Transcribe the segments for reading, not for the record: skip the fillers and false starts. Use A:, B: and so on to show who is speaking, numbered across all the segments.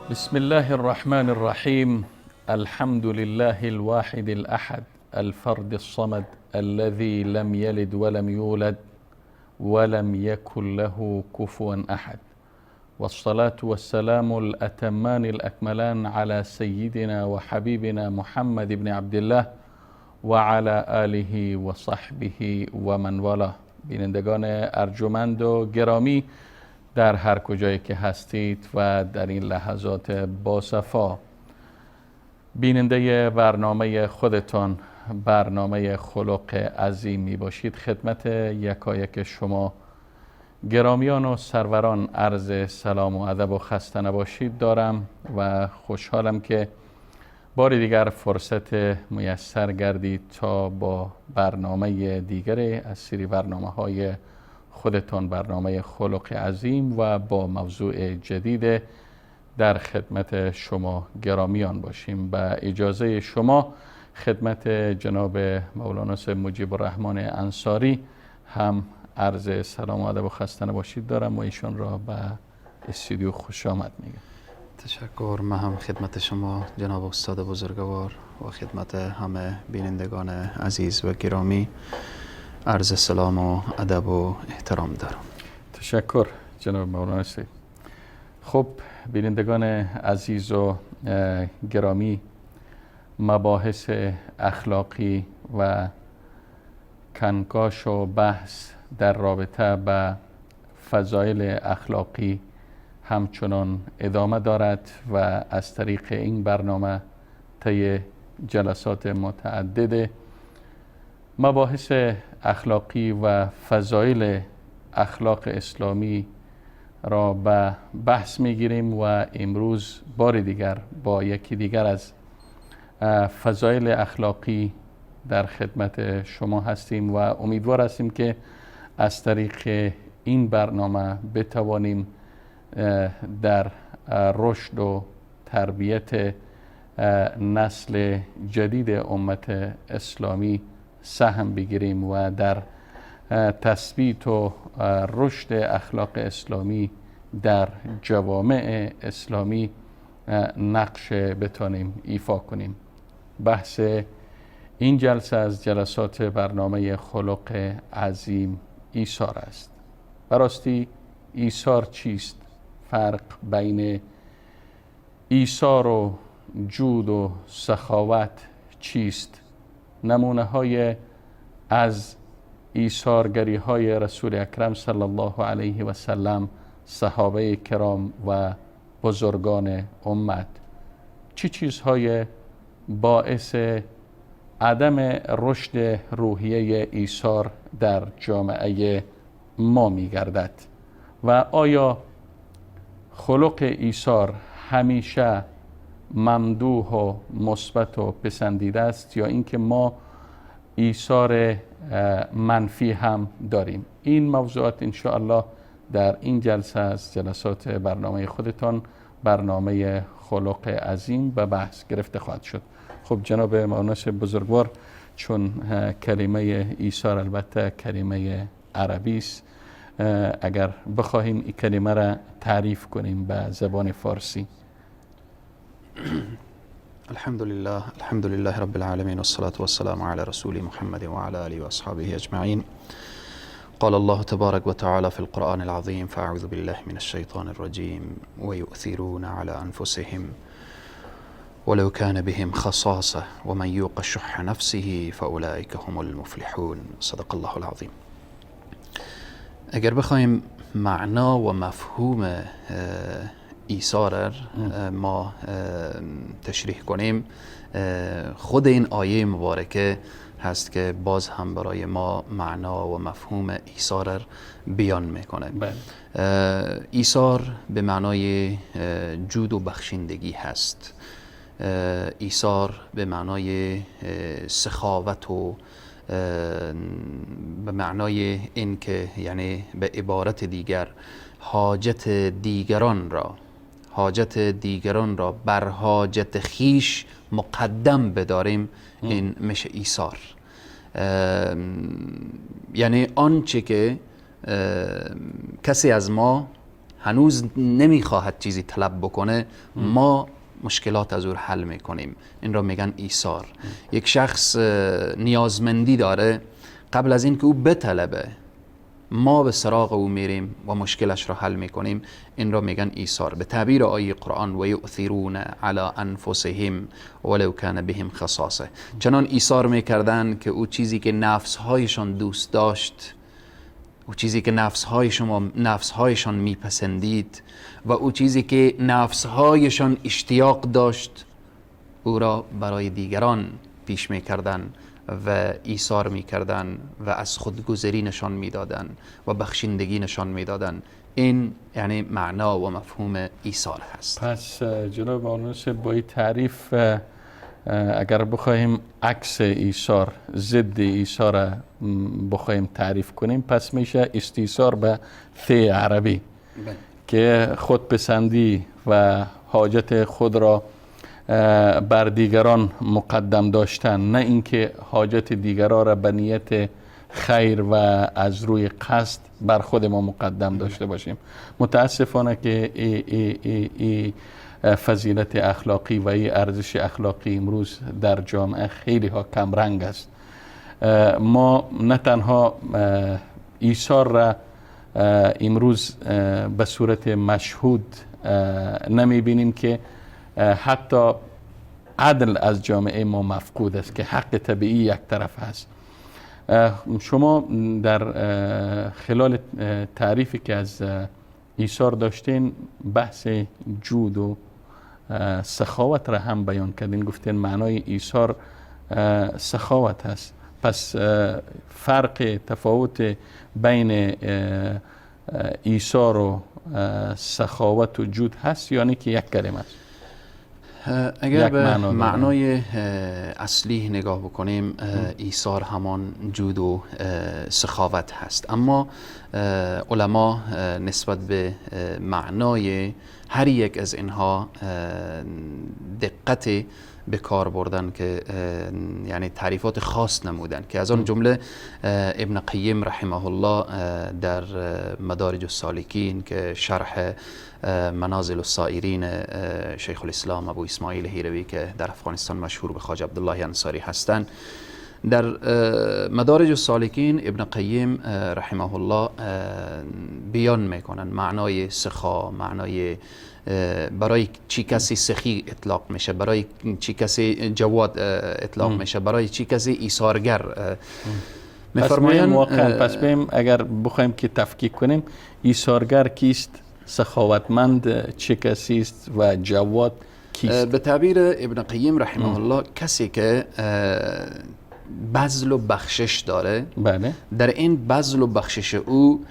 A: بسم الله الرحمن الرحیم. الحمد لله الواحد الاحد الفرد الصمد الذي لم يلد ولم يولد ولم يكن له كفوا احد، والصلاة والسلام الاتمان الاكملان على سيدنا وحبيبنا محمد بن عبد الله وعلى آله وصحبه ومن والاه. بینندگان ارجمند و گرامی در هر کجایی که هستید و در این لحظات باصفا بیننده برنامه خودتان، برنامه خلق عظیم می باشید، خدمت یکایک شما گرامیان و سروران عرض سلام و ادب و خسته نباشید دارم و خوشحالم که بار دیگر فرصت میسر گردید تا با برنامه دیگر از سری برنامه های خودتان، برنامه خلق عظیم، و با موضوع جدید در خدمت شما گرامیان باشیم. به اجازه شما خدمت جناب مولانا سید مجیب الرحمن انصاری هم عرض سلام و ادب و خسته نباشید دارم و ایشان را به استودیو خوش آمد میگم.
B: تشکر. من هم خدمت شما جناب استاد بزرگوار و خدمت همه بینندگان عزیز و گرامی عرض سلام و ادب و احترام دارم.
A: تشکر جناب مولانا سید. خب بینندگان عزیز و گرامی، مباحث اخلاقی و کنکاش و بحث در رابطه به فضایل اخلاقی همچنان ادامه دارد و از طریق این برنامه طی جلسات متعدد مباحث اخلاقی و فضایل اخلاق اسلامی را به بحث میگیریم و امروز بار دیگر با یکی دیگر از فضایل اخلاقی در خدمت شما هستیم و امیدوار هستیم که از طریق این برنامه بتوانیم در رشد و تربیت نسل جدید امت اسلامی سهم بگیریم و در تثبیت و رشد اخلاق اسلامی در جوامع اسلامی نقش بتانیم ایفا کنیم. بحث این جلسه از جلسات برنامه خلق عظیم ایثار است. براستی ایثار چیست؟ فرق بین ایثار و جود و سخاوت چیست؟ نمونه های از ایثارگری های رسول اکرم صلی الله علیه و سلم، صحابه کرام و بزرگان امت، چه چیزهای باعث عدم رشد روحیه ایثار در جامعه ما میگردد و آیا خلق ایثار همیشه ممدوح و مثبت و پسندیده است یا اینکه ما ایثار منفی هم داریم؟ این موضوعات انشاءالله در این جلسه از جلسات برنامه خودتان، برنامه خلق عظیم، به بحث گرفته خواهد شد. خب جناب مولانا بزرگوار، چون کلمه ایثار البته کلمه عربی است، اگر بخواهیم این کلمه را تعریف کنیم به زبان فارسی.
B: الحمد لله، الحمد لله رب العالمين، والصلاة والسلام على رسول محمد وعلى آله وأصحابه أجمعين. قال الله تبارك وتعالى في القرآن العظيم: فأعوذ بالله من الشيطان الرجيم، ويؤثرون على أنفسهم ولو كان بهم خصاصة ومن يوق شح نفسه فأولئك هم المفلحون. صدق الله العظیم. اگر بخوایم معنا و مفهوم ایثار ما تشریح کنیم، خود این آیه مبارکه هست که باز هم برای ما معنا و مفهوم ایثار بیان میکنه.
A: بله.
B: ایثار به معنای جود و بخشندگی هست. ایثار به معنای سخاوت و به معنای این که، یعنی به عبارت دیگر، حاجت دیگران را بر حاجت خیش مقدم بداریم، این میشه ایثار. یعنی آنچه که کسی از ما هنوز نمیخواهد چیزی طلب بکنه، ما مشکلات از او حل میکنیم. این را میگن ایثار. یک شخص نیازمندی داره، قبل از این که او بطلبه ما به سراغ او میریم و مشکلش را حل میکنیم. این را میگن ایثار. به تعبیر آیه قرآن و یؤثرون علی انفسهم ولو کان بهم خصاصه، چنان ایثار میکردن که او چیزی که نفسهایشان دوست داشت، او چیزی که نفسهایشان میپسندید و او چیزی که نفسهایشان اشتیاق داشت، او را برای دیگران پیش میکردن و ایثار میکردن و از خودگذری نشان میدادن و بخشندگی نشان میدادن. این یعنی معنا و مفهوم ایثار هست.
A: پس جناب آنوس با این تعریف اگر بخواهیم عکس ایثار، ضد ایثار بخواهیم تعریف کنیم، پس میشه استیثار به ث عربی که خودپسندی و حاجت خود را بر دیگران مقدم داشتن، نه اینکه حاجت دیگران را به نیت خیر و از روی قصد بر خود ما مقدم داشته باشیم. متاسفانه که ای فضیلت اخلاقی و ای ارزش اخلاقی امروز در جامعه خیلی ها کم رنگ است. ما نه تنها ایثار را امروز به صورت مشهود نمی بینیم که حتی عدل از جامعه ما مفقود است که حق طبیعی یک طرف هست. شما در خلال تعریفی که از ایثار داشتین بحث جود و سخاوت را هم بیان کردین، گفتین معنای ایثار سخاوت هست. پس فرق تفاوت بین ایثار و سخاوت و جود هست یعنی که یک کلمه است؟
B: اگر به معنای اصلی نگاه بکنیم، ایثار همان جود و سخاوت هست. اما علما نسبت به معنای هر یک از اینها دقت به کار بردن که یعنی تعریفات خاص نمودن که از آن جمله ابن قیم رحمه الله در مدارج السالکین که شرح منازل السائرین شیخ الاسلام ابو اسماعیل هیروی که در افغانستان مشهور به خواجه عبدالله انصاری هستند، در مدارج السالکین ابن قیم رحمه الله بیان میکنن معنای سخا، معنای برای چی کسی سخی اطلاق میشه، برای چی کسی جواد اطلاق میشه، برای چی کسی ایثارگر.
A: میفرمایند پس بیم اگر بخوایم که تفکیک کنیم، ایثارگر کیست، سخاوتمند چه کسی است و جواد کیست؟
B: به تعبیر ابن قیم رحمه الله کسی که بذل و بخشش داره،
A: بله،
B: در این بذل و بخشش او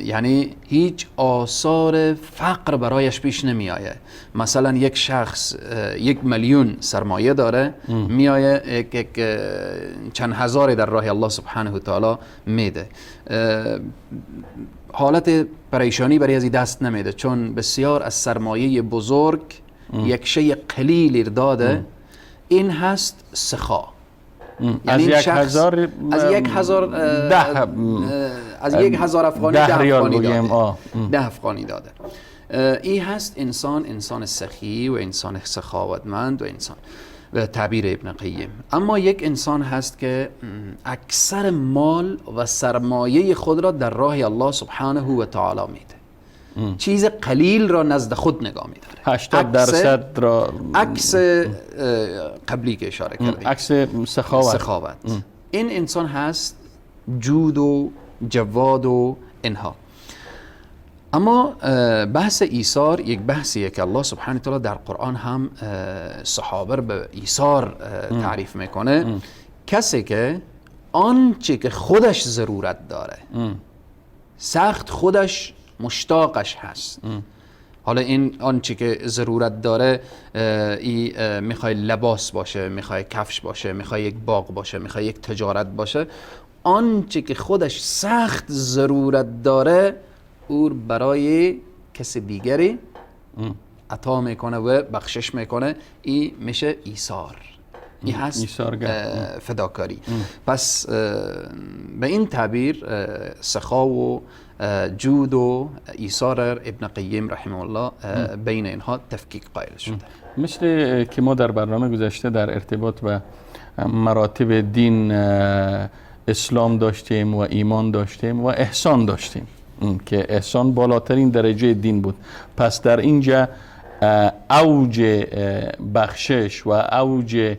B: یعنی هیچ آثار فقر برایش پیش نمی آید. مثلا یک شخص 1 میلیون سرمایه داره، می آید یک چند هزاری در راه الله سبحانه و تعالی میده، حالت پریشانی برای از دست نمیده، چون بسیار از سرمایه بزرگ یک شی قلیل داده. این هست سخا.
A: یعنی از
B: 1000 افغانی 10 افغانی داده، 10 افغانی داده. این هست انسان سخی و انسان سخاوتمند و انسان به تعبیر ابن قیم. اما یک انسان هست که اکثر مال و سرمایه خود را در راه الله سبحانه و تعالی میده، چیز قلیل را نزد خود نگاه میداره،
A: 80% را،
B: عکس قبلی که اشاره کردیم،
A: عکس سخاوت.
B: این انسان هست جود و جواد و اینها. اما بحث ایثار یک بحثیه که الله سبحانه وتعالی در قرآن هم صحابه به ایثار تعریف میکنه. کسی که آنچه که خودش ضرورت داره، سخت خودش مشتاقش هست، حالا این آنچه که ضرورت داره، ای میخوای لباس باشه، میخوای کفش باشه، میخوای یک باغ باشه، میخوای یک تجارت باشه، آنچه که خودش سخت ضرورت داره او برای کس دیگری عطا میکنه و بخشش میکنه، این میشه ایثار. این هست فداکاری. پس به این تعبیر سخا و جود و ایثار ابن قیم رحمه الله بین اینها تفکیک قائل شده.
A: مثل که ما در برنامه گذشته در ارتباط به مراتب دین اسلام داشتیم و ایمان داشتیم و احسان داشتیم که احسان بالاترین درجه دین بود. پس در اینجا اوج بخشش و اوج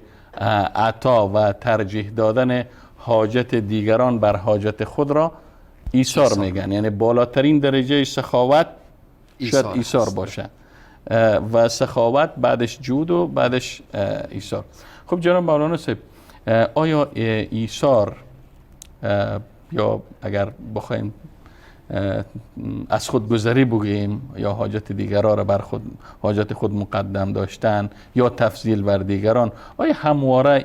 A: عطا و ترجیح دادن حاجت دیگران بر حاجت خود را ایثار میگن. یعنی بالاترین درجه سخاوت شاید ایثار باشه و سخاوت بعدش جود و بعدش ایثار. خب جناب مولانا صاحب، آیا ایثار یا اگر بخوایم از خودگذری بگیم یا حاجت دیگران را بر خود، حاجت خود مقدم داشتن یا تفضیل بر دیگران، آیا همواره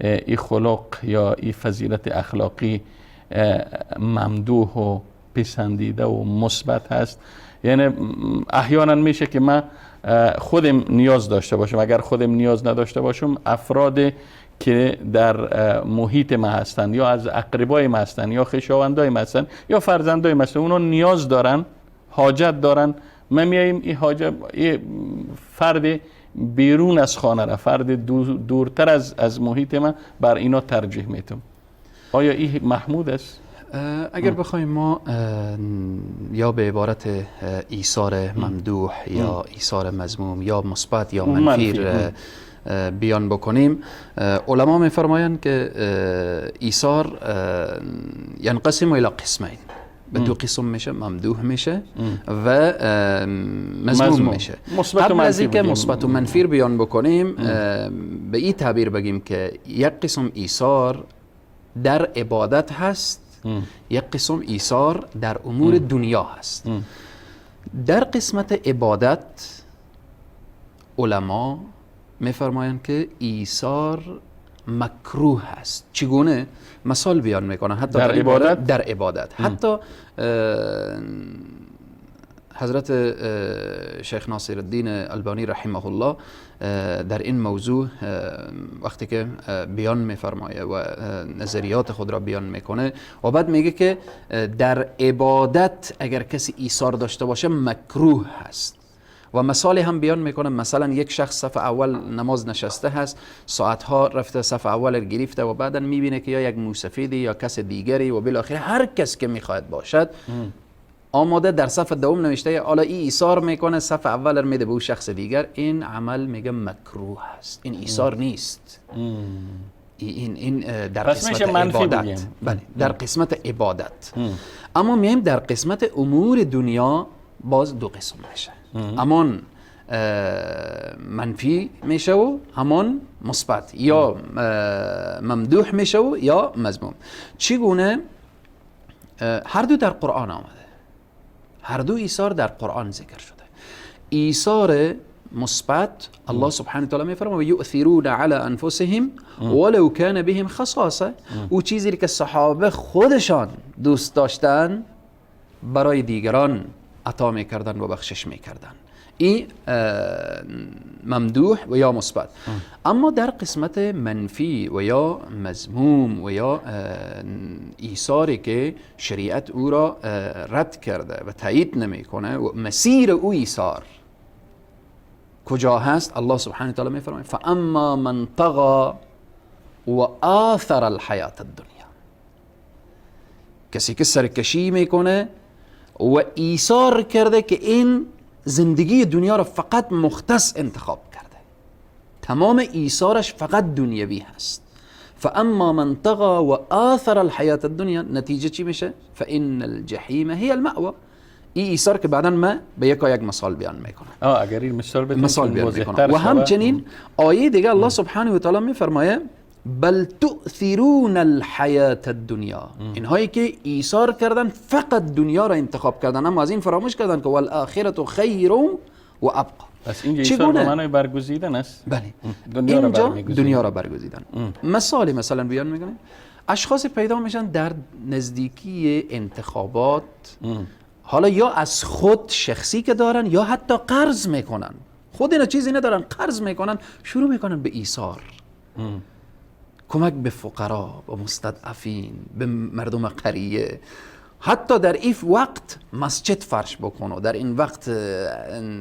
A: ای خلق یا ای فضیلت اخلاقی ممدوح و پسندیده و مثبت هست؟ یعنی احیانا میشه که من خودم نیاز داشته باشم، اگر خودم نیاز نداشته باشم افراد که در محیط ما هستند یا از اقربای ما هستند یا خویشاوندای ما هستند یا فرزندای ما هستند، اونا نیاز دارن، حاجت دارن، ما میاییم این حاجت، این فرد بیرون از خانه را، فرد دورتر از محیط ما، بر اینا ترجیح میتم. آیا این محمود است؟
B: اگر بخوایم ما یا به عبارت ایثار ممدوح یا ایثار مذموم یا مثبت یا منفی بیان بکنیم، علما میفرمایند که ایثار ینقسم الی قسمین، به دو قسم میشه، ممدوح میشه و مذموم میشه. قبل از اینکه مثبت و منفی بیان بکنیم به این تعبیر بگیم که یک قسم ایثار در عبادت هست، یک قسم ایثار در امور دنیا هست. در قسمت عبادت علما میفرمایند که ایثار مکروه هست. چگونه؟ مثال بیان میکنن حتی
A: در عبادت،
B: در عبادت حتی حضرت شیخ ناصر الدین البانی رحمه الله در این موضوع وقتی که بیان میفرمایه و نظریات خود را بیان میکنه و بعد میگه که در عبادت اگر کسی ایثار داشته باشه مکروه هست و مثال هم بیان میکنه. مثلا یک شخص صف اول نماز نشسته هست، ساعتها رفته صف اول گرفته و بعدا میبینه که یا یک موسفیدی یا کس دیگری و بالاخره هر کس که میخواهد باشد آماده در صف دوم نوشته، حالا این ایثار میکنه، صف اول رو میده به او شخص دیگر. این عمل میگه مکروه هست، این ایثار نیست. این در قسمت عبادت، بله در قسمت عبادت. اما میایم در قسمت امور دنیا باز دو قسم میشه، همان منفی میشه و همان مثبت، یا ممدوح میشه و یا مذموم. چگونه؟ هر دو در قرآن آمده، هر دو ایثار در قرآن ذکر شده. ایثار مثبت الله سبحانه وتعالی میفرماید یؤثرون علی انفسهم ولو کان بهم خصاصه، او چیزی که صحابه خودشان دوست داشتن برای دیگران عطا میکردن و بخشش میکردن. این ممدوح و یا مثبت. اما در قسمت منفی و یا مذموم و یا ایثاری که شریعت او را رد کرده و تایید نمیکنه و مسیر او ایثار کجا هست؟ الله سبحانه و تعالی میفرماید فاما من طغى و آثر الحیات الدنیا، کسی که سرکشی میکنه و ایثار کرده که این زندگی دنیا را فقط مختص انتخاب کرده، تمام ایثارش فقط دنیوی هست. فاما من طغى و آثر الحیات الدنیا، نتیجه چی میشه؟ فان الجحیم هي المأوى. این ایثار که بعدا ما به یک مثال بیان میکنم.
A: اگر این مثال بدیم
B: مثال بیان میکنم. و همچنین آیه دیگه الله سبحانه و تعالی میفرمایه بل تؤثرون الحیات الدنیا، اینهایی که ایثار کردن فقط دنیا را انتخاب کردن، اما از این فراموش کردن که والآخرة خیر و ابقا.
A: پس اینجا ایثار به معنای برگزیدن است.
B: بله، دنیا را برمیگزیدن، دنیا را برگزیدن. مثال مثلا بیان میکنه اشخاص پیدا میشن در نزدیکی انتخابات، حالا یا از خود شخصی که دارن یا حتی قرض میکنن، خود اینا چیزی ندارن، قرض میکنن، شروع میکنن به ایثار. کمک به فقرا، به مستضعفین، به مردم قریه، حتی در این وقت مسجد فرش بکنه، در این وقت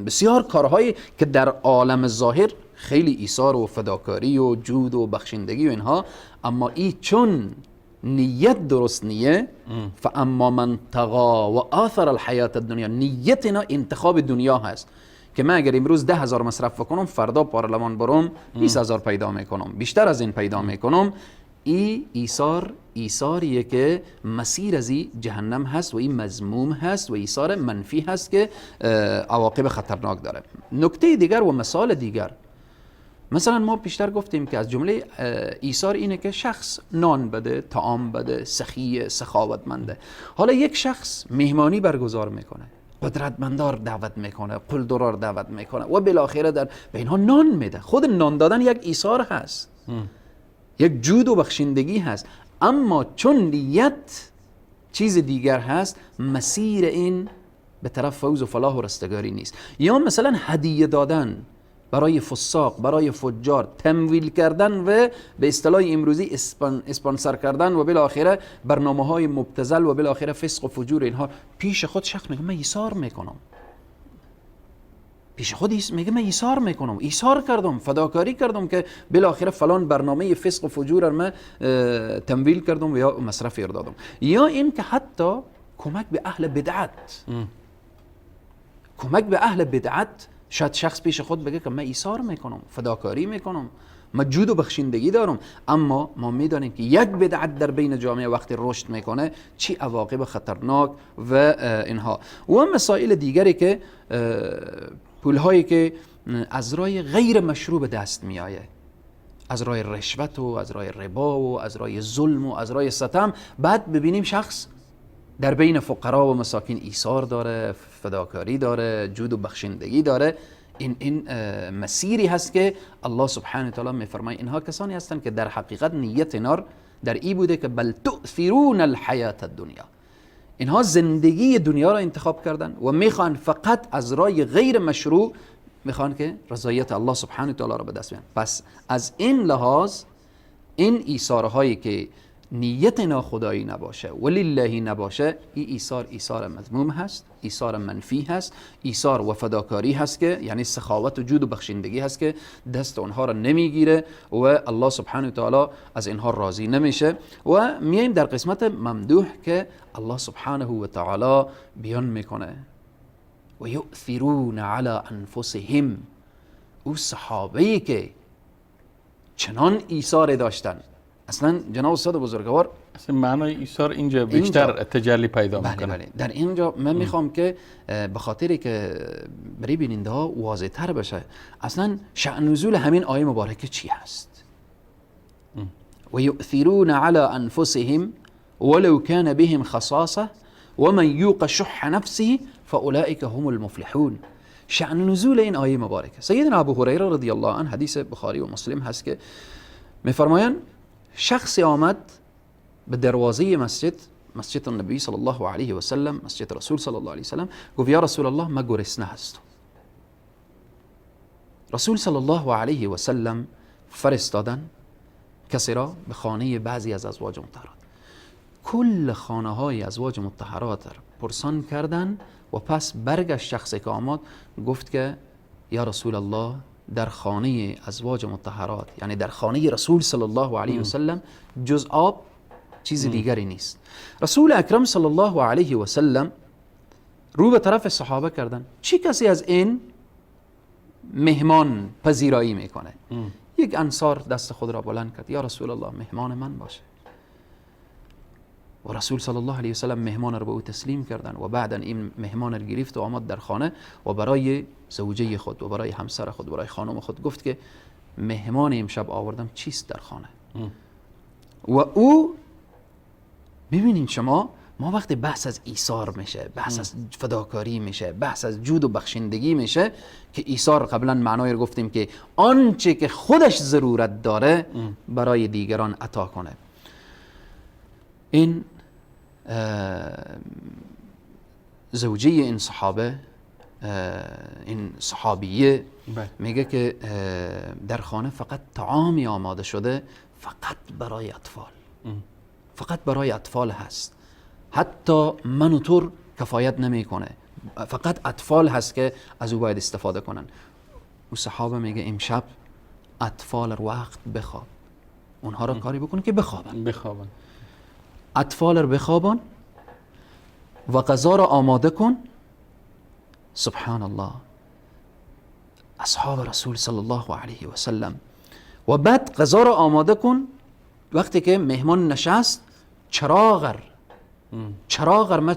B: بسیار کارهایی که در عالم ظاهر خیلی ایثار و فداکاری و جود و بخشندگی و اینها، اما ای چون نیت درست نیه، فاما من طغا و آثر الحیات الدنیا، نیت اینا انتخاب دنیا هست که من اگر امروز 10,000 مصرف بکنم، فردا پارلمان برم 20,000 پیدا میکنم، بیشتر از این پیدا میکنم. ای ایثار ایثاریه که مسیر از این جهنم هست و این مذموم هست و ایثار منفی هست که عواقب خطرناک داره. نکته دیگر و مثال دیگر، مثلا ما پیشتر گفتیم که از جمله ایثار اینه که شخص نان بده، طعام بده، سخیه، سخاوتمنده. حالا یک شخص مهمانی برگزار میکنه، قدرتمندار دعوت میکنه، قلدرار دعوت میکنه و بالاخره در به اینها نان میده. خود نان دادن یک ایثار هست، یک جود و بخشندگی هست، اما چون نیت چیز دیگر هست، مسیر این به طرف فوز و فلاح و رستگاری نیست. یا مثلا هدیه دادن برای فساق، برای فجار، تمویل کردن و به اصطلاح امروزی اسپانسر کردن و بالاخره برنامه‌های مبتذل و بالاخره فسق و فجور، اینها پیش خود شخص میگه من ایثار میکنم، پیش خود میگه من ایثار میکنم، ایثار کردم، فداکاری کردم که بالاخره فلان برنامه فسق و فجور رو من تمویل کردم و یا مصرف دادم. یا این که حتی کمک به اهل بدعت، کمک به اهل بدعت، شاید شخص پیش خود بگه که من ایثار میکنم، فداکاری میکنم، من جود و بخشندگی دارم، اما ما میدانیم که یک بدعت در بین جامعه وقتی رشد میکنه چی عواقب خطرناک و اینها. و مسائل دیگری که پولهایی که از راه غیر مشروع به دست میآیه، از راه رشوت و از راه ربا و از راه ظلم و از راه ستم، بعد ببینیم شخص در بین فقرا و مساکین ایثار داره، فداکاری داره، جود و بخشندگی داره. این مسیری هست که الله سبحانه و تعالی میفرماید اینها کسانی هستند که در حقیقت نیت نار در ای بوده که بل تؤثرون الحیات الدنیا، اینها زندگی دنیا را انتخاب کردن و میخوان فقط از راه غیر مشروع میخوان که رضایت الله سبحانه و تعالی را به دست بیارن. پس از این لحاظ این ایثارهایی که نیت ناخدایی نباشه وللهی نباشه، این ایثار ایثار مذموم هست، ایثار منفی هست، ایثار و فداکاری هست که یعنی سخاوت و جود و بخشندگی هست که دست اونها را نمیگیره و الله سبحانه و تعالی از اینها راضی نمیشه. و میایم در قسمت ممدوح که الله سبحانه و تعالی بیان میکنه و یؤثرون علی انفسهم، او صحابه‌ای که چنان ایثار داشتن. اصلا جناب استاد بزرگوار،
A: اصلا معنای ایثار اینجا بیشتر تجلی پیدا میکنه.
B: بله بله، در اینجا من میخوام که به خاطری که برای بیننده ها واضح تر بشه اصلا شأن نزول همین آیه مبارکه چی هست. و یؤثرون علی انفسهم ولو کان بهم خصاصه ومن یوق شح نفسه فاولئک هم المفلحون. شأن نزول این آیه مبارکه، سیدنا ابو هریره رضی الله عنه، حدیث بخاری و مسلم هست که میفرمایند شخصی آمد به دروازه مسجد، مسجد النبی صلی الله علیه و سلم، مسجد رسول صلی الله علیه و سلم، گفت یا رسول الله من گرسنه هستم. رسول صلی الله علیه و سلم فرستادن کسی را به خانه بعضی از ازواج مطهرات. کل خانه های ازواج مطهرات را پرسان کردن و پس برگشت شخصی که آمد گفت که یا رسول الله در خانه ازواج مطهرات، یعنی در خانه رسول صلی الله علیه و سلم جز آب چیز دیگری نیست. رسول اکرم صلی الله علیه و سلم رو به طرف صحابه کردن، چی کسی از این مهمان پذیرایی میکنه؟ یک انصار دست خود را بلند کرد، یا رسول الله مهمان من باشه. و رسول صلی الله علیه و سلم مهمان را به او تسلیم کردن و بعدا این مهمان را گرفت و آمد در خانه و برای زوجه خود و برای همسر خود و برای خانم خود گفت که مهمان امشب آوردم، چیست در خانه؟ و او ببینین شما، ما وقتی بحث از ایثار میشه، بحث از فداکاری میشه، بحث از جود و بخشندگی میشه، که ایثار قبلا معنای رو گفتیم که آنچه که خودش ضرورت داره برای دیگران عطا کنه. این زوجه این صحابه این صحابیه میگه که در خانه فقط طعامی آماده شده فقط برای اطفال، فقط برای اطفال هست، حتی من و تو کفایت نمیکنه، فقط اطفال هست که از او باید استفاده کنن. او صحابه میگه امشب اطفال رو وقت بخواب، اونها رو کاری بکن که بخوابن، اطفال رو بخوابن و غذا رو آماده کن. سبحان الله، اصحاب رسول صلی الله علیه و سلم، و بعد غذا رو آماده کن. وقتی که مهمان نشست چراغ من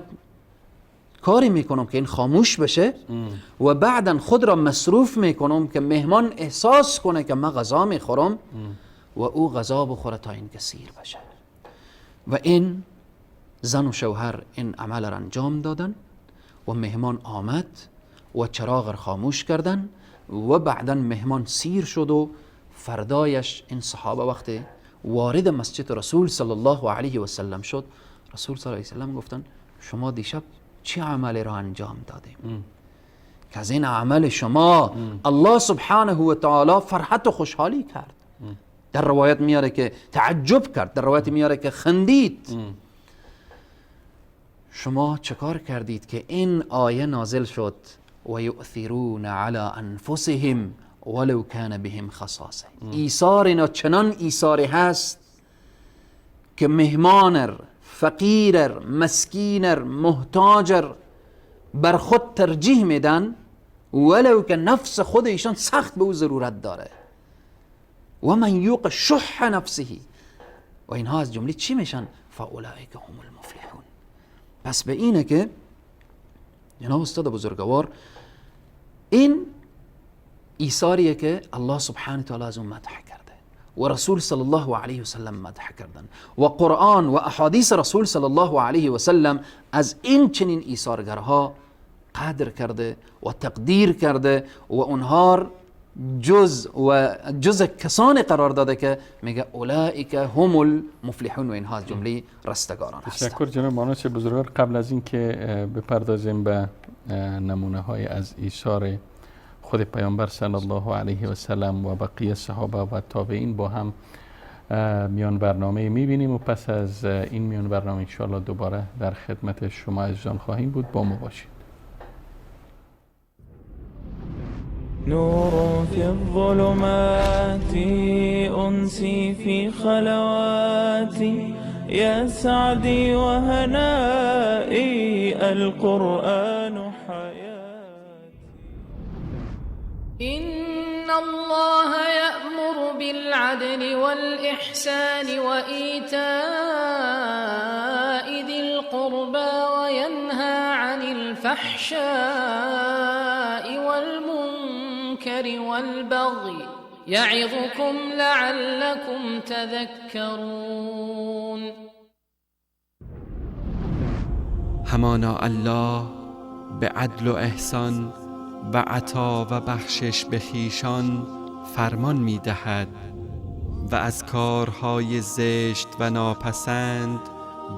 B: کاری میکنم که این خاموش بشه و بعدا خود را مصروف میکنم که مهمان احساس کنه که من غذا میخورم و او غذا بخوره تا اینکه سیر بشه. و این زن و شوهر این عمل را انجام دادن و مهمان آمد و چراغ را خاموش کردن و بعدا مهمان سیر شد. و فردایش این صحابه وقتی وارد مسجد رسول صلی الله علیه و سلم شد، رسول صلی الله علیه و سلم گفتن شما دیشب چه عملی را انجام دادیم که از این عمل شما الله سبحانه و تعالی فرحت و خوشحالی کرد. در روایت میاره که تعجب کرد، در روایت میاره که خندید. شما چکار کردید که این آیه نازل شد؟ و یؤثرون علی انفسهم ولو کان بهم خصاصه. ایثار اینا چنان ایثاری هست که مهمانر، فقیرر، مسکینر، محتاجر بر خود ترجیح میدن ولو که نفس خود ایشان سخت به او ضرورت داره. و من یوق شح نفسه، و اینها از جمله چی میشن؟ فاولئک هم المفلحون. پس به اینه که جناب استاد بزرگوار، این ایثاریه که الله سبحانه تعالی از اون مدح کرده و رسول صلی الله علیه و سلم مدح کردن و قرآن و احادیث رسول صلی الله علیه و سلم از این چنین ایثارگرها قدر کرده و تقدیر کرده و اونها جز کسانی قرار داده که میگه اولئک هم المفلحون و اینها از جمله رستگاران هستند.
A: تشکر جناب مانوس بزرگوار. قبل از اینکه بپردازیم به نمونه های از ایثار خود پیامبر صلی الله علیه و سلم و بقیه صحابه و تابعین، با هم میان برنامه میبینیم و پس از این میان برنامه انشاءالله دوباره در خدمت شما عزیزان خواهیم بود. با ما باشید.
C: نور في الظلمات أنسي في خلواتي يا سعدي وهنائي القرآن حياتي.
D: إن الله يأمر بالعدل والإحسان وإيتاء ذي القربى وينهى عن الفحشاء والمنكر والبغي يعظكم لعلكم تذكرون.
E: همانا الله به عدل و احسان و عطا و بخشش به خویشان فرمان می دهد و از کارهای زشت و ناپسند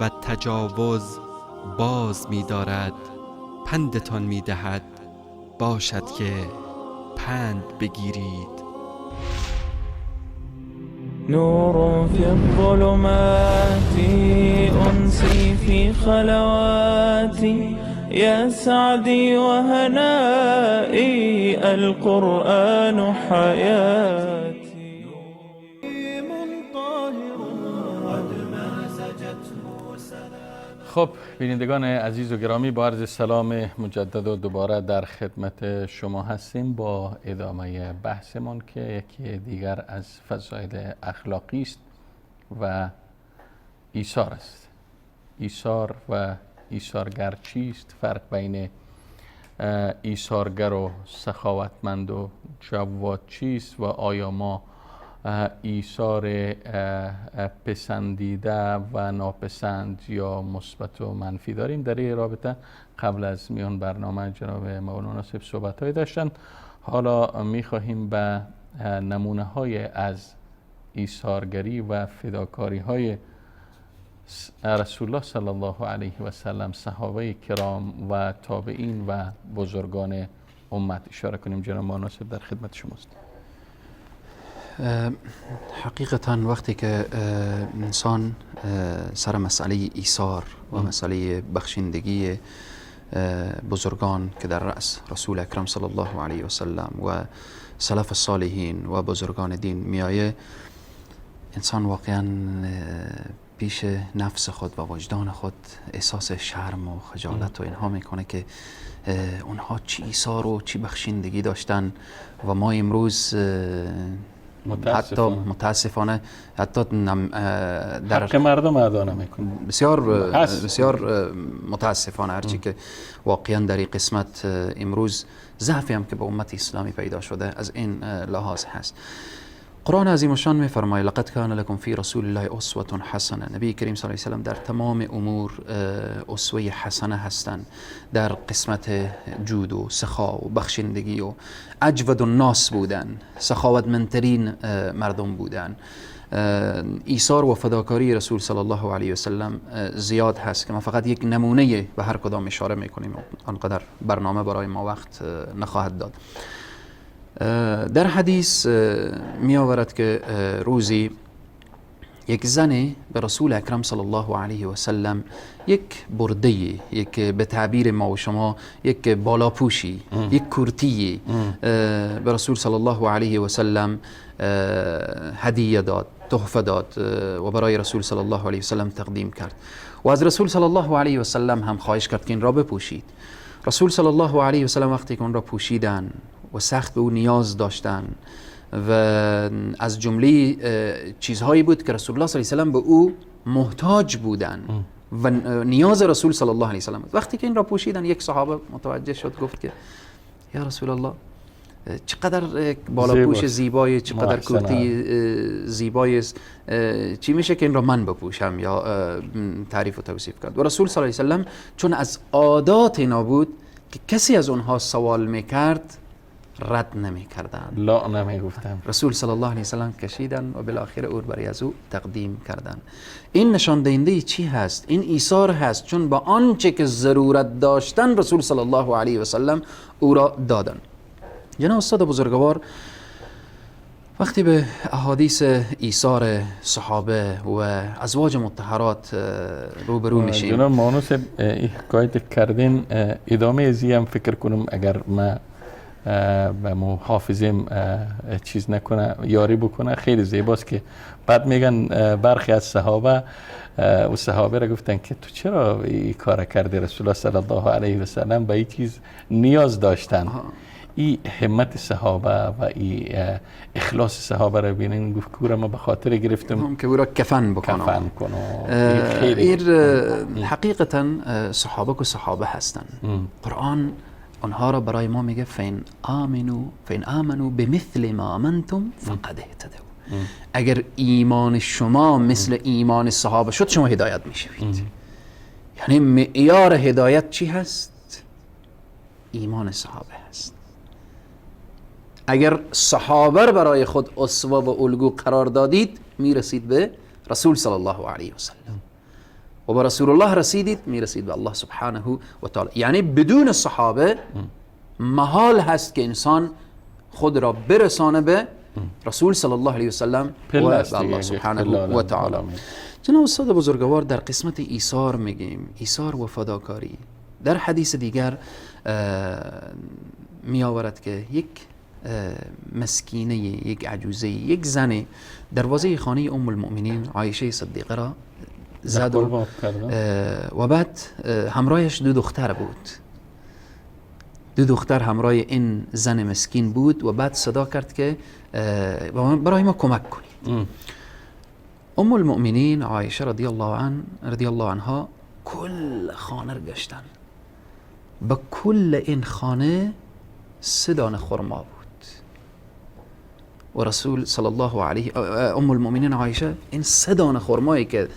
E: و تجاوز باز می دارد، پندتان می دهد، باشد که پند بگیرید.
C: نور في الظلمات أنسي في خلواتي يا سعدي وهنائي القرآن حياتي.
A: خب بینندگان عزیز و گرامی، با عرض سلام مجدد و دوباره در خدمت شما هستیم با ادامه بحثمان که یکی دیگر از فضایل اخلاقی است و ایثار است. ایثار و ایثارگر چیست؟ فرق بین ایثارگر و سخاوتمند و جواد چیست؟ و آیا ما ایثار پسندیده و ناپسند یا مثبت و منفی داریم؟ در این رابطه قبل از میان برنامه جناب مولانا صاحب صحبت‌هایی داشتند. حالا می‌خواهیم به نمونه‌های از ایثارگری و فداکاری‌های رسول الله صلی الله علیه و سلم، صحابه کرام و تابعین و بزرگان امت اشاره کنیم. جناب مناسب در خدمت شماست.
B: حقیقتا وقتی که انسان سر مسئله ایثار و مسئله بخشندگی بزرگان که در رأس رسول اکرم صلی الله علیه و سلم و سلف الصالحین و بزرگان دین میایه، انسان واقعا پیش نفس خود و وجدان خود احساس شرم و خجالت و اینها میکنه که اونها چی ایثار و چی بخشندگی داشتن و ما امروز حتی متاسفانه حتی در
A: حق مردم ادا نمیکنه.
B: بسیار بسیار متاسفانه، هرچی که واقعا در این قسمت امروز ضعفی هم که به امت اسلامی پیدا شده از این لحاظ هست. قرآن عظیم الشان میفرماید لقد کان لکم فی رسول الله اسوه حسنه. نبی کریم صلی الله علیه و سلم در تمام امور اسوه حسنه هستند، در قسمت جود و سخا و بخشندگی و اجود الناس بودن، سخاوتمندترین مردم بودن. ایثار و فداکاری رسول صلی الله علیه و سلم زیاد هست که ما فقط یک نمونه به هر کدام اشاره میکنیم، آنقدر برنامه برای ما وقت نخواهد داد. در حدیث می آورد که روزی یک زن به رسول اکرم صلی الله علیه و سلم یک برده، یک به تعبیر ما و شما یک بالاپوشی، یک کرتی به رسول صلی الله علیه و سلم هدیه داد، تحفه داد و برای رسول صلی الله علیه و سلم تقدیم کرد و از رسول صلی الله علیه و سلم هم خواهش کرد که این را بپوشید. رسول صلی الله علیه و سلم وقتی که اون را پوشیدن و سخت به او نیاز داشتن و از جمله چیزهایی بود که رسول الله صلی الله علیه و سلم به او محتاج بودن و نیاز رسول صلی الله علیه و سلم بود. وقتی که این را پوشیدن یک صحابه متوجه شد، گفت که یا رسول الله چقدر بالاپوش زیبایی، چقدر کرتی زیبایی، چی میشه که این را من بپوشم یا تعریف و توصیف کرد. و رسول صلی الله علیه و سلم چون از عادات اینا بود که کسی از اونها سوال میکرد رد نمی‌کردن،
A: لا نمی‌گفتن.
B: رسول صلی الله علیه و سلم کشیدن و بالاخره او برای از او تقدیم کردن. این نشان دهنده چی هست؟ این ایثار هست، چون با آنچه که ضرورت داشتن رسول صلی الله علیه و سلم او را دادن. جناب استاد بزرگوار، وقتی به احادیث ایثار صحابه و ازواج مطهرات روبرو میشیم،
A: جناب مانوس حکایت کردین، ادامه ازی هم فکر کنم اگر ما به محافظیم چیز نکنه، یاری بکنه، خیلی زیباست که بعد میگن برخی از صحابه و صحابه را گفتن که تو چرا این کار کردی؟ رسول الله صلی الله علیه و سلم به این چیز نیاز داشتن. این همت صحابه و این اخلاص صحابه را ببینین، گفت که ما به خاطر گرفتم
B: که او را کفن بکنم،
A: کفن کنم.
B: حقیقتا صحابه که صحابه هستن، قرآن آنها را برای ما میگه فین آمنوا بمثل ما آمنتم فقد اهتدوا. اگر ایمان شما مثل ایمان صحابه شد شما هدایت میشوید. یعنی معیار هدایت چی هست؟ ایمان صحابه هست. اگر صحابه برای خود اسوه و الگو قرار دادید میرسید به رسول صلی الله علیه و سلم و به رسول الله رسیدید میرسید به الله سبحانه و تعالی. یعنی بدون صحابه محال هست که انسان خود را برسانه به رسول صلی الله علیه و سلم و به الله سبحانه و تعالی. جناب استاد بزرگوار، در قسمت ایثار میگیم، ایثار و فداکاری. در حدیث دیگر می آورد که یک مسکینه، یک عجوزه، یک زن دروازه خانه ام المؤمنین عایشه صدیقه را زد و بعد همراهش دو دختر بود، دو دختر همراه این زن مسکین بود و بعد صدا کرد که برای ما کمک کنید. ام المؤمنین عایشه رضی الله عنها کل خانه را گشتن، به کل این خانه 3 دانه خرما بود و رسول صلی الله علیه ام المؤمنین عایشه این 3 دانه خرمایی که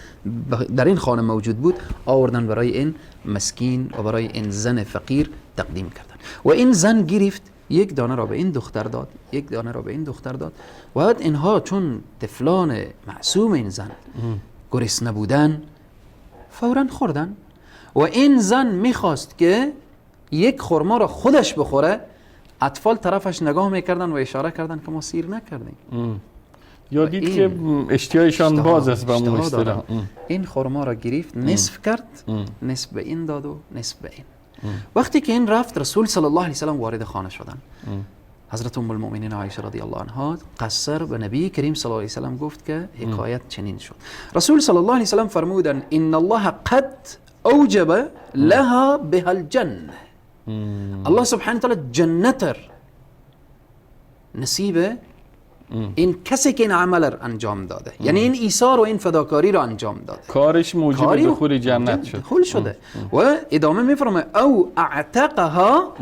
B: در این خانه موجود بود آوردن برای این مسکین و برای این زن فقیر تقدیم کردن و این زن گرفت، یک دانه را به این دختر داد، یک دانه را به این دختر داد و بعد اینها چون طفلان معصوم این زن گرسنه بودن فورا خوردن. و این زن میخواست که یک خرما را خودش بخوره، اطفال طرفش نگاه میکردن و اشاره کردن که ما سیر نکردیم.
A: یا دید که اشتیایشان باز است به اون اصطلاح.
B: این خرما را گرفت، نصف کرد، نصف به این داد و نصف به این. وقتی که این رفت، رسول صلی الله علیه و سلم وارد خانه شدن. حضرت ام المؤمنین عایشه رضی الله عنها قصر به نبی کریم صلی الله علیه و سلم گفت که حکایت چنین شد. رسول صلی الله علیه و سلم فرمودن ان الله قد اوجب لها بها الجنه. الله سبحانه وتعالی جنت نصیب این کسی که این عمل را انجام داده، یعنی این ایثار و این فداکاری را انجام داده،
A: کارش موجب دخول جنت شد،
B: دخول شده. و ادامه میفرماید او اعتقها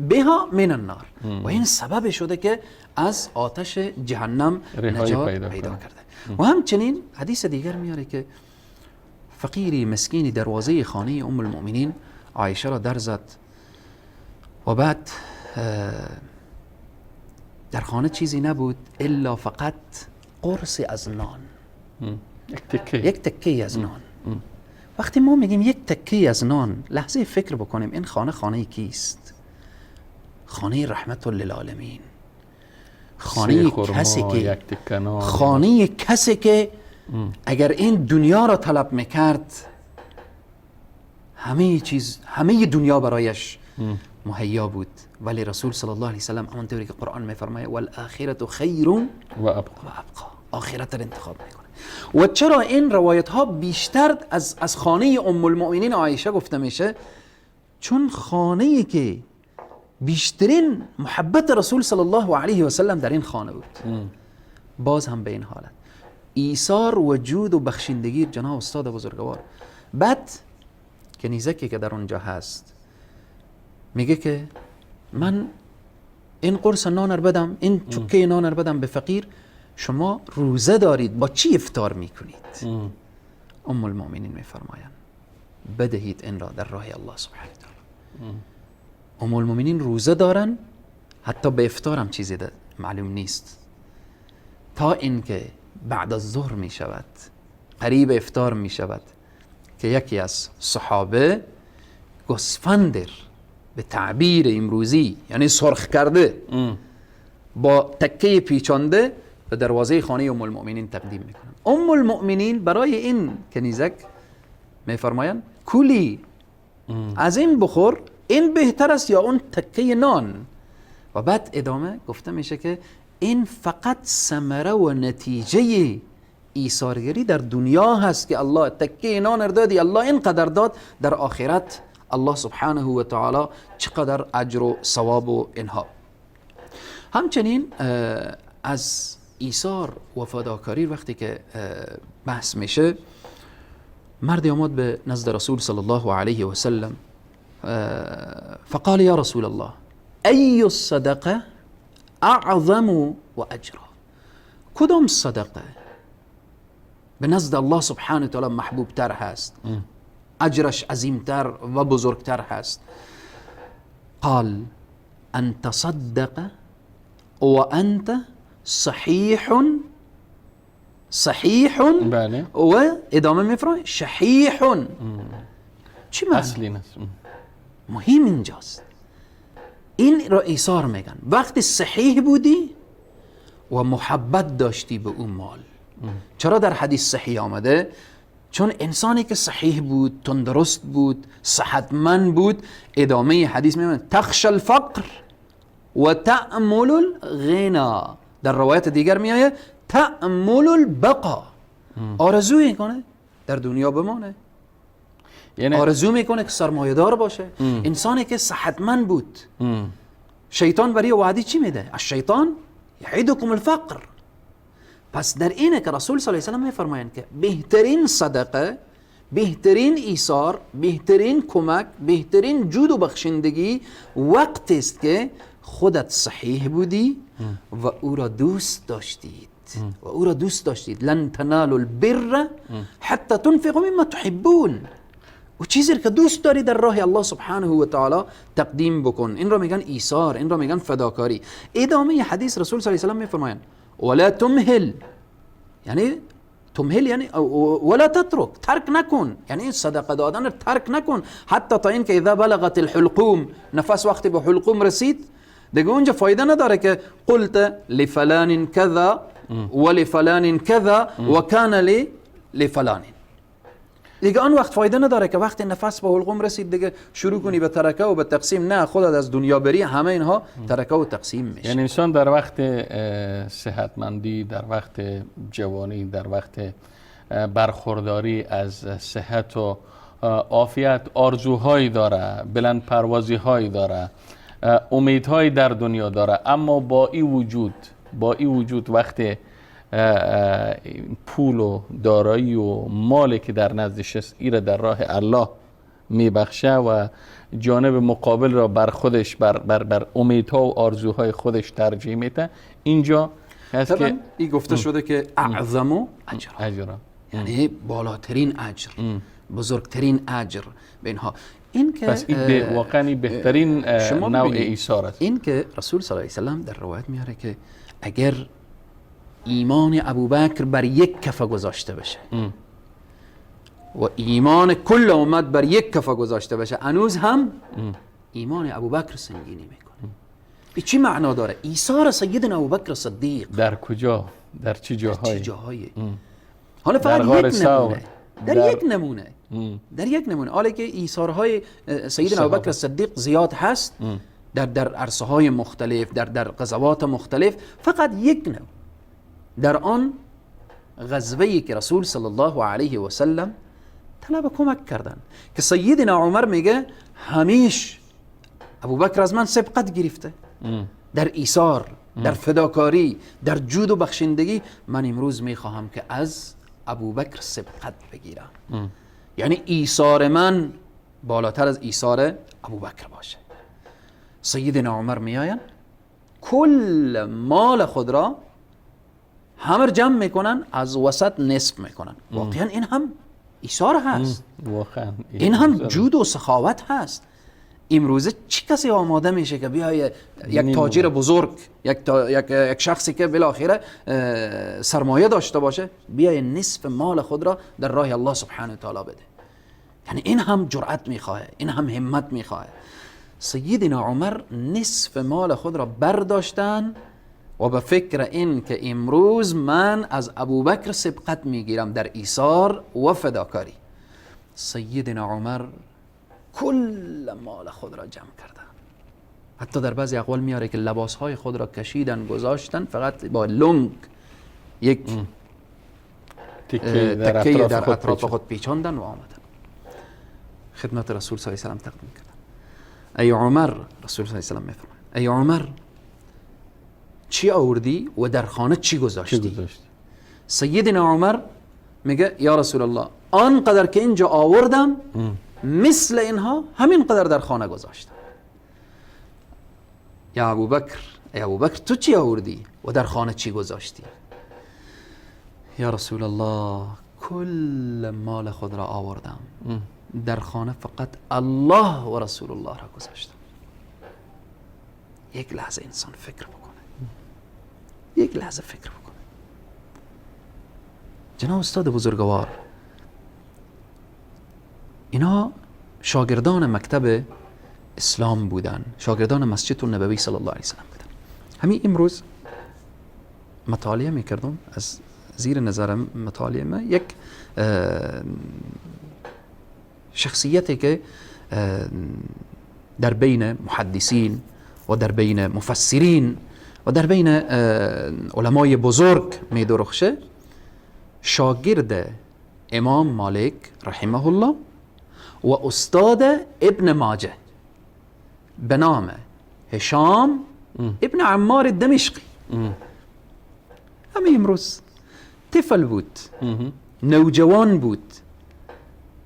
B: بها من النار، و این سبب شده که از آتش جهنم نجات پیدا کرده. و همچنین حدیث دیگر میاره که فقیری مسکینی دروازه خانه ام المؤمنین عایشه را در زد و بعد در خانه چیزی نبود الا فقط قرص از نان، یک تکه از نان. وقتی ما میگیم یک تکه از نان، لحظه فکر بکنیم این خانه خانه کیست؟ خانه رحمت للعالمین، خانه کسی که خانه کسی که اگر این دنیا را طلب میکرد همه چیز، همه دنیا برایش مهیا بود. ولی رسول صلی الله علیه و سلم همانطوری که قرآن میفرماید والآخرة خیر و ابقا، آخرت را انتخاب میکنه. و چرا این روایت ها بیشتر از خانه ام المؤمنین عایشه گفته میشه؟ چون خانه که بیشترین محبت رسول صلی الله علیه و سلم در این خانه بود. باز هم به این حالت ایثار و جود و بخشندگی جناب استاد بزرگوار. بعد کنیزکی که در اونجا هست میگه که من این قرص نان رو بدم، این چکه نان رو بدم به فقیر، شما روزه دارید، با چی افطار میکنید؟ ام المؤمنین میفرمایند بدهید این را در راه الله سبحانه و تعالی. ام المؤمنین روزه دارن، حتی به افطار هم چیزی معلوم نیست، تا اینکه بعد از ظهر می شود، قریب افطار می شود، که یکی از صحابه گوسفندر به تعبیر امروزی یعنی سرخ کرده با تکه پیچانده به دروازه خانه ام المؤمنین تقدیم میکنن. ام المؤمنین برای این کنیزک میفرمایند کلی از این بخور، این بهتر است یا اون تکه نان. و بعد ادامه گفته میشه که این فقط ثمره و نتیجه ایثارگری در دنیا هست که الله تکه نان دادی، الله اینقدر داد، در آخرت الله سبحانه و تعالی چقدر اجر و ثواب و اینها. همچنین از ایثار و فداکاری وقتی که بحث میشه، مردی آمد به نزد رسول صلی الله علیه و سلم فقال یا رسول الله ای الصدقه اعظم و اجرا، کدام صدقه به نزد الله سبحانه و تعالی محبوب تر هست، اجرش عظیمتر و بزرگتر هست؟ قال ان تصدق و انت صحیح صحیح
A: بله.
B: و ادامه میفرماید شحیح. چی معنی؟
A: اصلی نیست.
B: مهم اینجاست، این را ایثار میگن. وقتی صحیح بودی و محبت داشتی به اون مال. چرا در حدیث صحیح آمده؟ چون انسانی که صحیح بود، تندرست بود، صحتمند بود، ادامه حدیث میگه تخشى الفقر و تأمل الغنا. در روایت دیگر میآید تأمل البقا، آرزو میکنه در دنیا بمانه، یعنی آرزو میکنه که سرمایه دار باشه. انسانی که صحتمند بود، شیطان برای وعده چی میده؟ الشیطان یعدکم الفقر. پس در اینه که رسول صلی الله علیه و سلم میفرمایند که بهترین صدقه، بهترین ایثار، بهترین کمک، بهترین جود و بخشندگی وقت است که خودت صحیح بودی و او را دوست داشتید و او را دوست داشتید. لن تنالوا البر حتی تنفقوا مما تحبون. و چیزی که دوست داری در راه الله سبحانه و تعالی تقدیم بکن. این را میگن ایثار، این را میگن فداکاری. ادامه حدیث رسول صلی الله علیه و سلم میفرمایند ولا تمهل، یعنی تمهل یعنی ولا تترک، ترک نکن، یعنی صدقه دادن رو ترک نکن حتی تا اینکه اذا بلغت الحلقوم، نفس وقتی به حلقوم رسید دیگه اونجا فایده نداره که قلت لفلان کذا ولفلان کذا وکان لی لفلان. دیگه آن وقت فایده نداره که وقتی نفس به حلقوم رسید دیگه شروع کنی به ترکه و به تقسیم. نه، خودت از دنیا بری همه اینها ترکه و تقسیم میشه.
A: یعنی انسان در وقت صحتمندی، در وقت جوانی، در وقت برخورداری از صحت و عافیت آرزوهایی داره، بلند پروازی هایی داره، امیدهایی در دنیا داره، اما با این وجود وقت پول و دارایی و مالی که در نزدش است ایره در راه الله میبخشه و جانب مقابل را بر خودش بر امیدها و آرزوهای خودش ترجیح میده. اینجا هست که
B: این گفته شده که اعظم اجرا، یعنی بالاترین اجر، بزرگترین اجر به اینها. این که
A: پس این واقعا بهترین نوع ایثار است.
B: این که رسول صلی الله علیه و سلم در روایت میاره که اگر ایمان ابوبکر بر یک کفه گذاشته بشه و ایمان کل امت بر یک کفه گذاشته بشه، هنوز هم ایمان ابوبکر سنگینی میکنه. این چی معنا داره؟ ایثار سیدنا ابوبکر صدیق
A: در کجا؟ در چه جاهایی؟
B: حالا فقط یک نمونه، در یک نمونه، در یک نمونه. حالا که ایثارهای سیدنا ابوبکر صدیق زیاد هست در عرصه های مختلف، در غزوات مختلف، فقط یک نمونه در آن غزوه‌ای که رسول صلی الله علیه و سلم طلب کمک کردن که سیدنا عمر میگه همیش ابوبکر از من سبقت گرفته در ایثار، در فداکاری، در جود و بخشندگی، من امروز میخواهم که از ابوبکر سبقت بگیرم. یعنی ایثار من بالاتر از ایثار ابوبکر باشه. سیدنا عمر میآین کل مال خود را همه جمع میکنن، از وسط نصف میکنن. واقعا این هم ایثار هست،
A: واقعا
B: این هم جود و سخاوت هست. امروزه چه کسی آماده میشه که بیای یک تاجر بزرگ، یک شخصی که بالاخره سرمایه داشته باشه، بیای نصف مال خود را در راه الله سبحانه و تعالی بده؟ یعنی این هم جرأت میخواه، این هم همت میخواه. سیدنا عمر نصف مال خود را برداشتن و به فکر این که امروز من از ابوبکر سبقت میگیرم در ایثار و فداکاری. سیدنا عمر کل مال خود را جمع کردن، حتی در بعضی اقوال میاره که لباسهای خود را کشیدن گذاشتن، فقط با لنگ یک تکه در اطراف خود پیچاندن و آمدن خدمت رسول صلی الله علیه و سلم تقدیم کردن. ای عمر، رسول صلی الله علیه و سلم میفرماید ای عمر چی آوردی و در خانه چی گذاشتی؟ سیدنا عمر میگه یا رسول الله آنقدر که اینجا آوردم مثل اینها همین قدر در خانه گذاشتم. یا ابوبکر، ای ابوبکر تو چی آوردی و در خانه چی گذاشتی؟ یا رسول الله کل مال خود را آوردم، در خانه فقط الله و رسول الله را گذاشتم. یک لحظه انسان فکر بکنه، یک لحظه فکر بکنه. جناب استاد بزرگوار، اینا شاگردان مکتب اسلام بودن، شاگردان مسجد النبوی صلی الله علیه وسلم بودن. همین امروز مطالعه میکردم، از زیر نظرم مطالعه ما یک شخصیتی که در بین محدثین و در بین مفسرین و در بین علمای بزرگ می درخشه، شاگرد امام مالک رحمه الله و استاد ابن ماجه به نام هشام ابن عمار دمشقی. همه امروز طفل بود، نوجوان بود،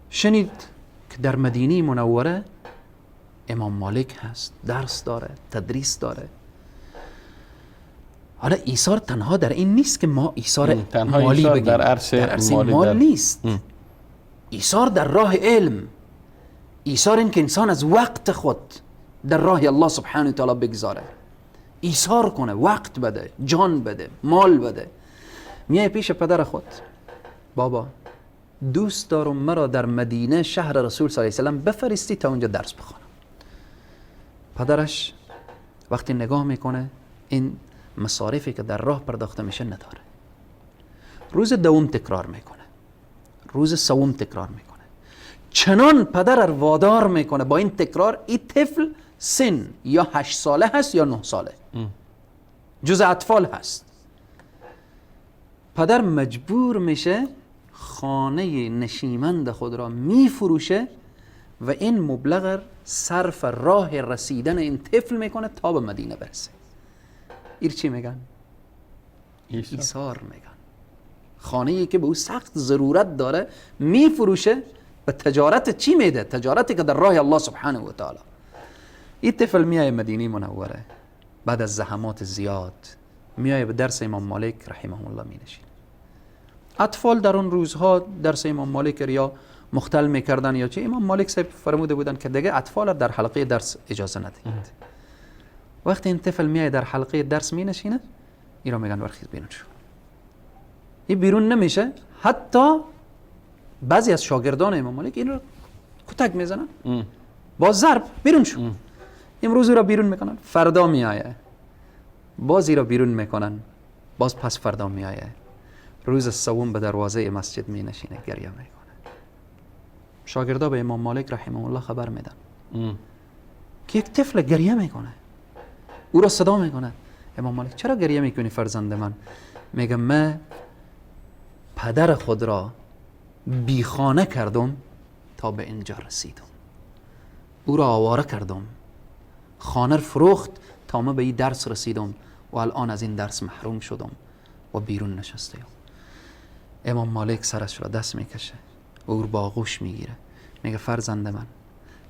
B: شنید که در مدینه منوره امام مالک هست، درس داره، تدریس داره. حالا ایثار تنها در این نیست که ما ایثار مالی بگیم،
A: در عرصه
B: مال نیست. ایثار در راه علم، ایثار این که انسان از وقت خود در راه الله سبحانه و تعالی بگذاره، ایثار کنه، وقت بده، جان بده، مال بده. میای پیش پدر خود، بابا دوست دارم مرا در مدینه شهر رسول صلی الله علیه و سلم بفرستی تا اونجا درس بخوانم. پدرش وقتی نگاه میکنه این مصارفی که در راه پرداخته میشه نداره. روز دوم تکرار میکنه، روز سوم تکرار میکنه، چنان پدر وادار میکنه با این تکرار. این طفل سن یا 8 ساله هست یا 9 ساله، جز اطفال هست. پدر مجبور میشه خانه نشیمند خود را میفروشه و این مبلغ صرف راه رسیدن این طفل میکنه تا به مدینه برسه. ایر چی میگن؟ ایثار میگن. خانه ای که به او سخت ضرورت داره میفروشه، به تجارت چی میده؟ تجارتی که در راه الله سبحانه و تعالی. این طفل میای مدینه منوره، بعد از زحمات زیاد میای به درس امام مالک رحمه الله مینشینه. اطفال در اون روزها درس امام مالک یا مختل میکردن یا چه، امام مالک صاحب فرموده بودن که دیگه اطفال در حلقه درس اجازه ندهید. وقتی این طفل میای در حلقه درس مینشینه، ایرا میگن برخیز بیرون شو. این بیرون نمیشه، حتی بعضی از شاگردان امام مالک این رو کتک میزنن با ضرب، بیرون شو. امروز را بیرون میکنن، فردا میایه باز را بیرون میکنن، باز پس فردا میایه. روز سوم به دروازه مسجد می نشینه، گریه میکنه. شاگردا به امام مالک رحمه الله خبر میدن که یک طفل گریه میکنه، او را صدا میکنه. امام مالک چرا گریه میکنی فرزند من؟ میگه من پدر خود را بیخانه کردم تا به اینجا رسیدم، او را آواره کردم، خانه فروخت تا من به این درس رسیدم و الان از این درس محروم شدم و بیرون نشستم. امام مالک سرش را دست میکشه و او رو با آغوش میگیره، میگه فرزند من،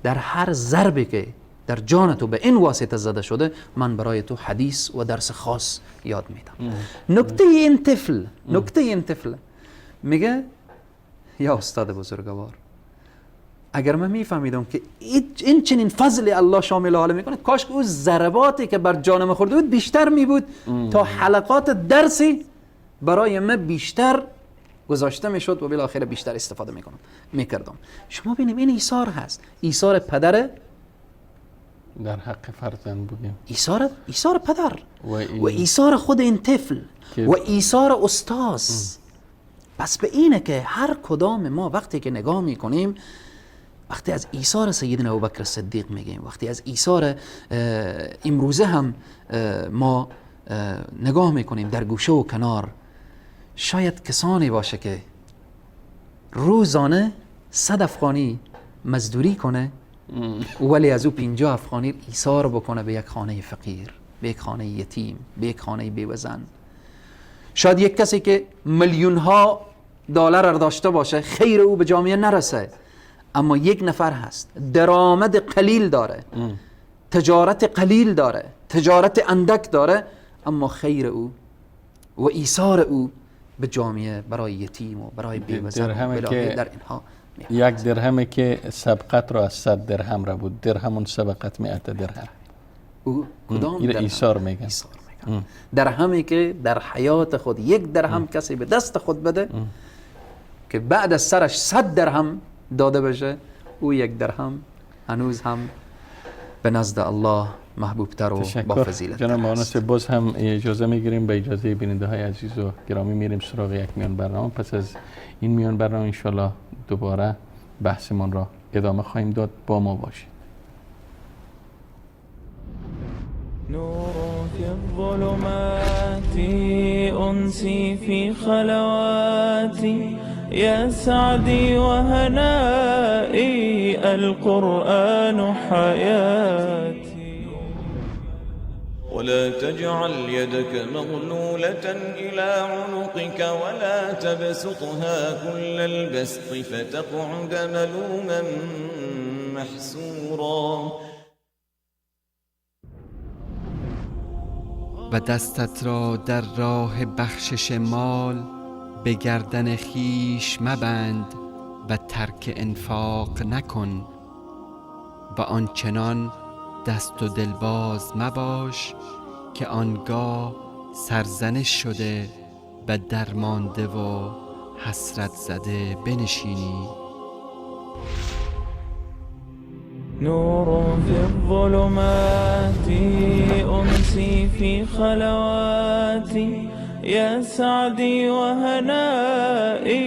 B: در هر ضربی که در جان تو به این واسطه زده شده، من برای تو حدیث و درس خاص یاد میدم. نکته این طفل، نکته این طفل میگه یا استاد بزرگوار، اگر من میفهمیدم که این چنین فضل الله شامل حال میکنه، کاش که او ضرباتی که بر جانم خورده بود بیشتر میبود تا حلقات درسی برای من بیشتر گذاشته میشد و بالاخره بیشتر استفاده میکردم. شما ببینیم این ایثار هست، ایثار پدر
A: در حق فرزند بودیم،
B: ایثار پدر و ایثار خود این طفل و ایثار استاد. پس به اینه که هر کدام ما وقتی که نگاه میکنیم، وقتی از ایثار سیدنا ابوبکر صدیق میگیم، وقتی از ایثار امروزه هم ما نگاه میکنیم در گوشه و کنار، شاید کسانی باشه که روزانه 100 افغانی مزدوری کنه ولی از او 50 افغانی ایثار بکنه به یک خانه فقیر، به یک خانه یتیم، به یک خانه بیوزن. شاید یک کسی که میلیون ها دلار داشته باشه خیر او به جامعه نرسه، اما یک نفر هست درآمد قلیل داره، تجارت قلیل داره، تجارت اندک داره، اما خیر او و ایثار او به جامعه برای یتیم و برای بیوزن در اینها.
A: یک درهم که سبقت را از 100 درهم را بود، درهم سبقت 100 درهم.
B: او کدام درهم؟
A: ایثار میگن.
B: درهمی که در حیات خود یک درهم کسی به دست خود بده که بعد از سرش 100 درهم داده بشه، او یک درهم هنوز هم به نزد الله محبوبتر و با فضیلت.
A: جناب مهندس، باز هم اجازه میگیریم، به اجازه بیننده های عزیز و گرامی میریم سراغ یک میان برنامه. پس از این میان برنامه انشالله دوباره بحثمان را ادامه خواهیم داد. با ما باشید.
C: نور في الظلمات أنسي في خلواتي يا سعدي وهنائي القرآن حياتي.
F: ولا تجعل يدك مغلولة إلى عنقك ولا تبسطها كل البسط فتقعد ملوما محسورا.
E: و دستت را در راه بخشش مال به گردن خویش مبند و ترک انفاق نکن و آنچنان دست و دلباز مباش که آنگاه سرزنش شده و درمانده و حسرت زده بنشینی.
C: نور في الظلمات أمسي في خلواتي يا سعدي وهنائي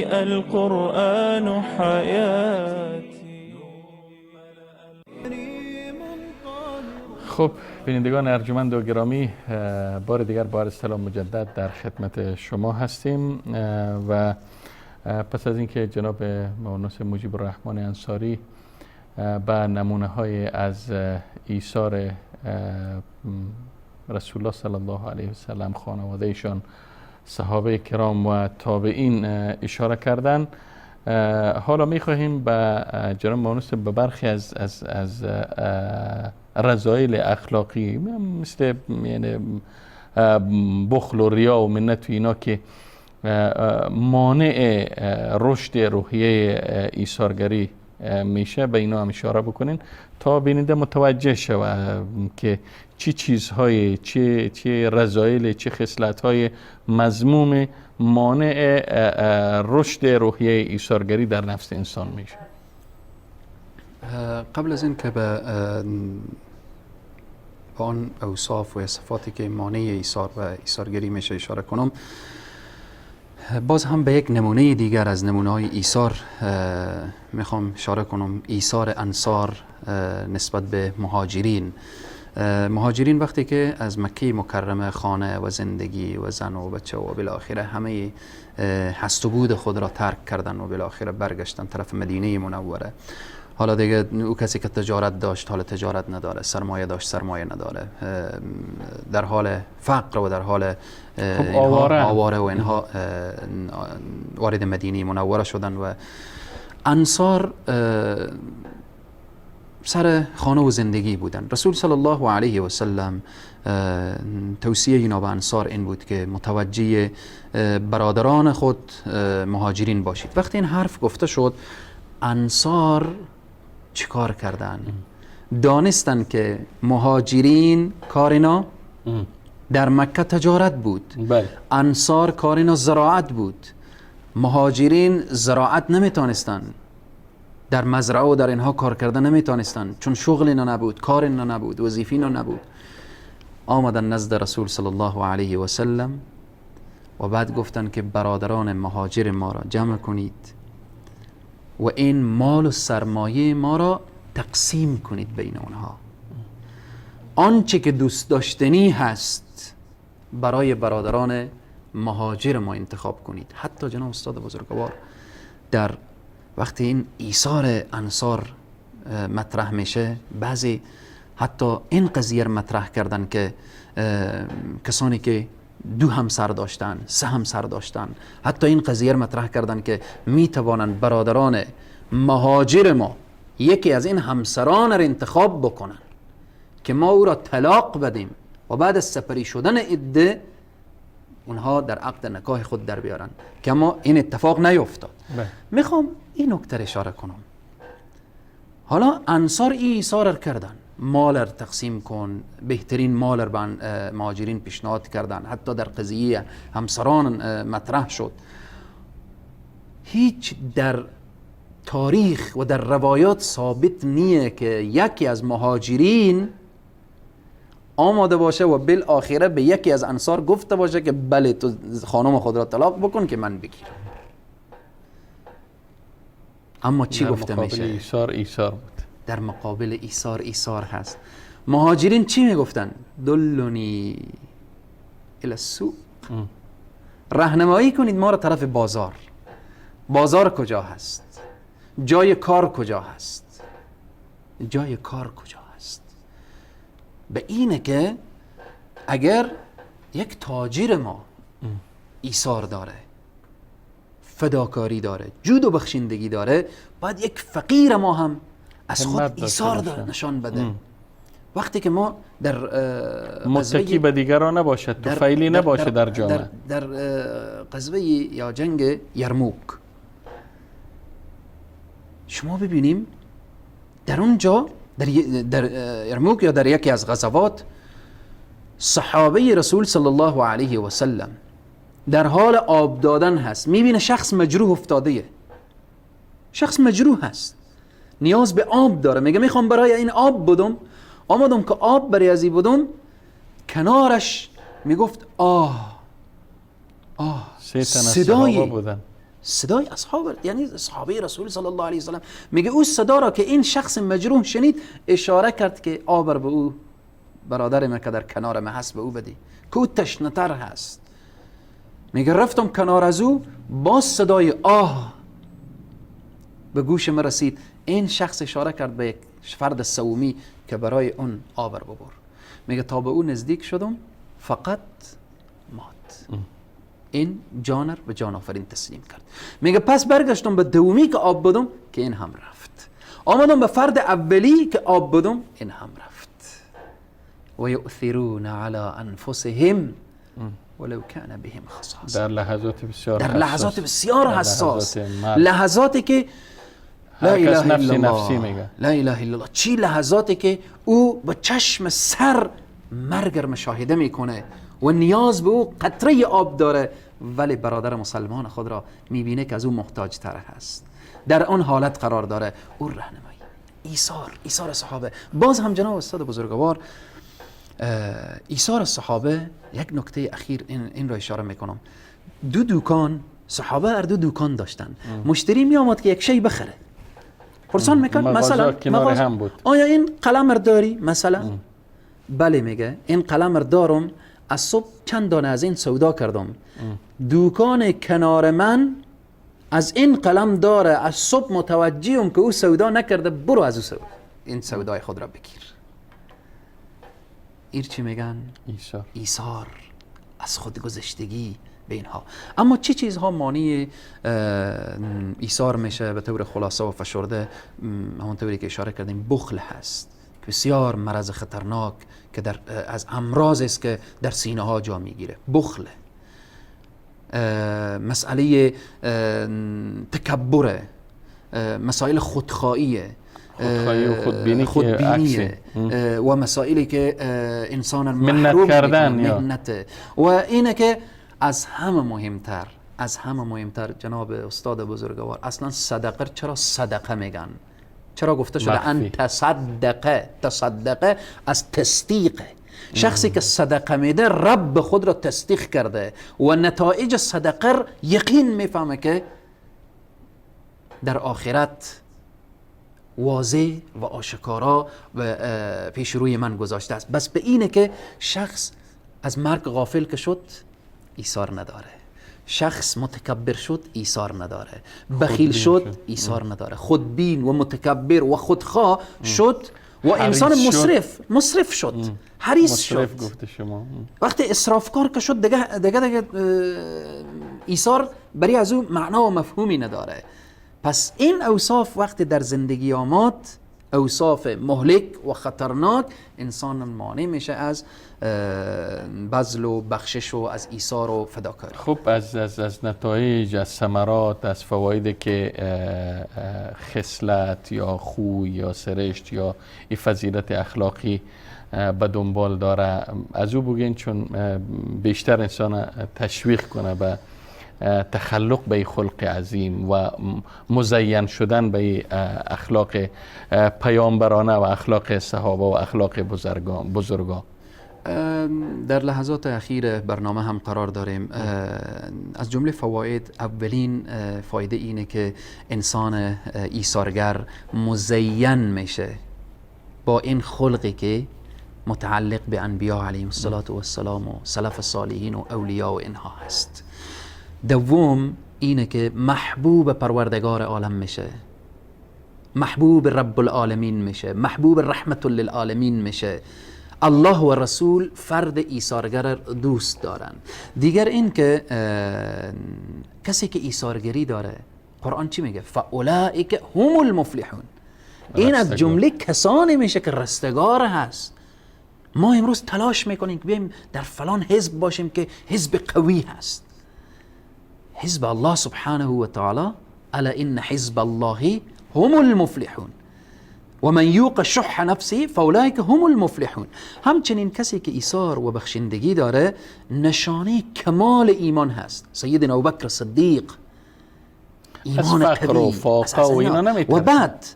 C: القرآن حياتي.
A: خب بینندگان ارجمند و گرامی، بار دیگر با سلام مجدد در خدمت شما هستیم و پس از اینکه جناب مونس مجیب الرحمن انصاری به نمونه های از ایثار رسول الله صلی الله علیه وسلم، خانواده ایشان، صحابه کرام و تابعین اشاره کردن، حالا میخواهیم به جناب مونس به برخی از رذایل اخلاقی مثل یعنی بخل و ریا و منت و اینا که مانع رشد روحیه ایثارگری میشه، به اینا هم اشاره بکنین تا بیننده متوجه شود که چه چیزهای، چه رذایل، چه خصلت‌های مذموم مانع رشد روحیه ایثارگری در نفس انسان میشه.
B: قبل از این که به آن اوصاف و صفاتی که مانع ایثار و ایثارگری میشه اشاره کنم، باز هم به یک نمونه دیگر از نمونه های ایثار میخوام اشاره کنم. ایثار انصار نسبت به مهاجرین. مهاجرین وقتی که از مکه مکرمه خانه و زندگی و زن و بچه و بالاخره همه هست و بود خود را ترک کردن و بالاخره برگشتن طرف مدینه منوره. حالا دیگه او کسی که تجارت داشت حالا تجارت نداره، سرمایه داشت سرمایه نداره، در حال فقر و در حال آواره و اینها وارد مدینه منوره شدن و انصار سر خانه و زندگی بودن. رسول صلی الله علیه و سلم توصیه اینا به انصار این بود که متوجه برادران خود مهاجرین باشید. وقتی این حرف گفته شد، انصار چیکار کردن؟ دانستن که مهاجرین کار اینا در مکه تجارت بود، بله. انصار کار اینا زراعت بود. مهاجرین زراعت نمیتونستن، در مزرعه و در اینها کار کردن نمیتونستن، چون شغل اینا نبود، کار اینا نبود، وظیفه اینا نبود. آمدن نزد رسول صلی الله علیه و سلم و بعد گفتن که برادران مهاجر ما را جمع کنید و این مال و سرمایه ما را تقسیم کنید بین اونها. آنچه که دوست داشتنی هست برای برادران مهاجر ما انتخاب کنید. حتی جناب استاد بزرگوار، در وقتی این ایثار انصار مطرح میشه، بعضی حتی این قضیه را مطرح کردن که کسانی که دو همسر داشتن، سه همسر داشتن، حتی این قضیه را مطرح کردن که می توانند برادران مهاجر ما یکی از این همسران را انتخاب بکنن که ما او را طلاق بدیم و بعد از سپری شدن عده اونها در عقد نکاح خود در بیارن، که اما این اتفاق نیفتاد. میخوام این نکته اشاره کنم. حالا انصار ایثار کردن، مال را تقسیم کن، بهترین مال را به مهاجرین پیشنهاد کردن، حتی در قضیه همسران مطرح شد. هیچ در تاریخ و در روایات ثابت نیه که یکی از مهاجرین آماده باشه و بالآخره به یکی از انصار گفته باشه که بله تو خانم خود را طلاق بکن که من بگیرم. اما چی گفته میشه؟ در
A: مقابل ایثار ایثار بود.
B: در مقابل ایثار ایثار هست. مهاجرین چی میگفتن؟ دلونی الی السوق، راهنمایی کنید ما را طرف بازار. بازار کجا هست؟ جای کار کجا هست؟ جای کار کجا هست؟ به اینه که اگر یک تاجر ما ایثار داره، فداکاری داره، جود و بخشندگی داره، باید یک فقیر ما هم از خود ایثار داره نشان بده. وقتی که ما در
A: متکی به دیگران نباشد، طفیلی نباشه در جامعه.
B: در غزوه یا جنگ یرموک شما ببینیم، در اونجا در یرموک یا در یکی از غزوات، صحابه رسول صلی الله علیه و سلم در حال آب دادن هست، میبینه شخص مجروح افتاده، شخص مجروح هست، نیاز به آب داره، میگه میخوام برای این آب بدم. آمدم که آب برای ازی بدم، کنارش میگفت آه آه. صدای اصحاب، یعنی صحابه رسول صلی الله علیه وسلم. میگه او صدا را که این شخص مجروح شنید اشاره کرد که آب به او برادر من که در کنار من هست به او بدی که او تشنه تر هست. میگه رفتم کنار از او، باز صدای آه به گوش من رسید. این شخص اشاره کرد به یک فرد سومی که برای اون آب ببر. میگه تا به او نزدیک شدم فقط مات. این جانر به جان آفرین تسلیم کرد. میگه پس برگشتم به دومی که آب بدم که این هم رفت. آمدم به فرد اولی که آب بدم، این هم رفت. و یؤثرون علی انفسهم ولو کان بهم خصاصه.
A: در لحظات بسیار
B: در لحظات بسیار حساس، لحظاتی که لا اله الا الله، لا اله الا الله، چی لحظاتی که او با چشم سر مرگ را مشاهده میکنه و نیاز به او قطره آب داره، ولی برادر مسلمان خود را میبینه که از او محتاج تر هست، در آن حالت قرار داره. او راهنمایی، ایثار، ایثار صحابه. باز هم جناب استاد بزرگوار، ایثار صحابه، یک نکته اخیر این را اشاره میکنم. دو دوکان صحابه هر دو دوکان داشتن. مشتری می آمد که یک شی بخره، پرسان میکرد مثلا
A: هم بود.
B: آیا این قلم را داری مثلا؟ بله، میگه این قلم را دارم، از صبح چند دانه از این سودا کردم. دوکان کنار من از این قلم داره، از صبح متوجهم که او سودا نکرده، برو از او سودا، این سودای خود را بگیر. ایر چی میگن؟
A: ایثار.
B: ایثار، از خودگذشتگی به اینها. اما چه چیزها مانع ایثار میشه؟ به طور خلاصه و فشرده همونطوری که اشاره کردیم، بخل هست، بسیار مرض خطرناک که در از امراض است که در سینه ها جا میگیره. بخل، مسئله تکبره، مسائل خودخواهیه،
A: خودخواهی و خودبینی،
B: خودبینیه و مسائلی که انسان محروم
A: کردن،
B: منته. و اینه که از همه مهمتر، از همه مهمتر جناب استاد بزرگوار، اصلا صدقه چرا صدقه میگن؟ چرا گفته شده ان تصدقه؟ تصدقه از تصدیقه. شخصی که صدقه میده رب خود را تصدیق کرده و نتایج صدقه یقین میفهمه که در آخرت واضح و آشکارا و پیش روی من گذاشته است. بس به اینه که شخص از مرگ غافل که شد ایثار نداره، شخص متکبر شد ایثار نداره، بخیل شد ایثار نداره، خودبین و متکبر و خودخواه شد و انسان مصرف، مصرف شد، حریص شد.
A: گفته شما.
B: وقتی اسرافکار که شد دیگه دیگه دیگه ایثار برای از او معنا و مفهومی نداره. پس این اوصاف وقتی در زندگی آمد، اوصاف مهلک و خطرناک، انسان مانع میشه از بذل و بخشش و از ایثار و فداکاری.
A: خب از از از نتایج، از ثمرات، از فواید که خصلت یا خوی یا سرشت یا این فضیلت اخلاقی به دنبال داره از او بگین، چون بیشتر انسان تشویق کنه به تخلق به خلق عظیم و مزین شدن به اخلاق پیامبرانه و اخلاق صحابه و اخلاق بزرگان.
B: در لحظات اخیر برنامه هم قرار داریم. از جمله فواید، اولین فایده اینه که انسان ایثارگر مزین میشه با این خلقی که متعلق به انبیا علیهم الصلاة والسلام و سلف صالحین و اولیا و اینها هست. دوم اینه که محبوب پروردگار عالم میشه، محبوب رب العالمین میشه، محبوب رحمت للعالمین میشه. الله و رسول فرد ایثارگر دوست دارن. دیگر این که کسی که ایثارگری داره، قرآن چی میگه؟ فاولئک هم المفلحون. این از جمله کسانی میشه که رستگار هست. ما امروز تلاش میکنیم که بیایم در فلان حزب باشیم که حزب قوی هست. حزب الله سبحانه و تعالی، الا ان حزب الله هم المفلحون. و من یوق شح نفسه فاولئک هم المفلحون. همچنین کسی که ایثار و بخشندگی داره نشانه کمال ایمان هست. سیدنا ابوبکر صدیق ایمان
A: از فقر و فاقه و اینا نمیترسه.
B: و بعد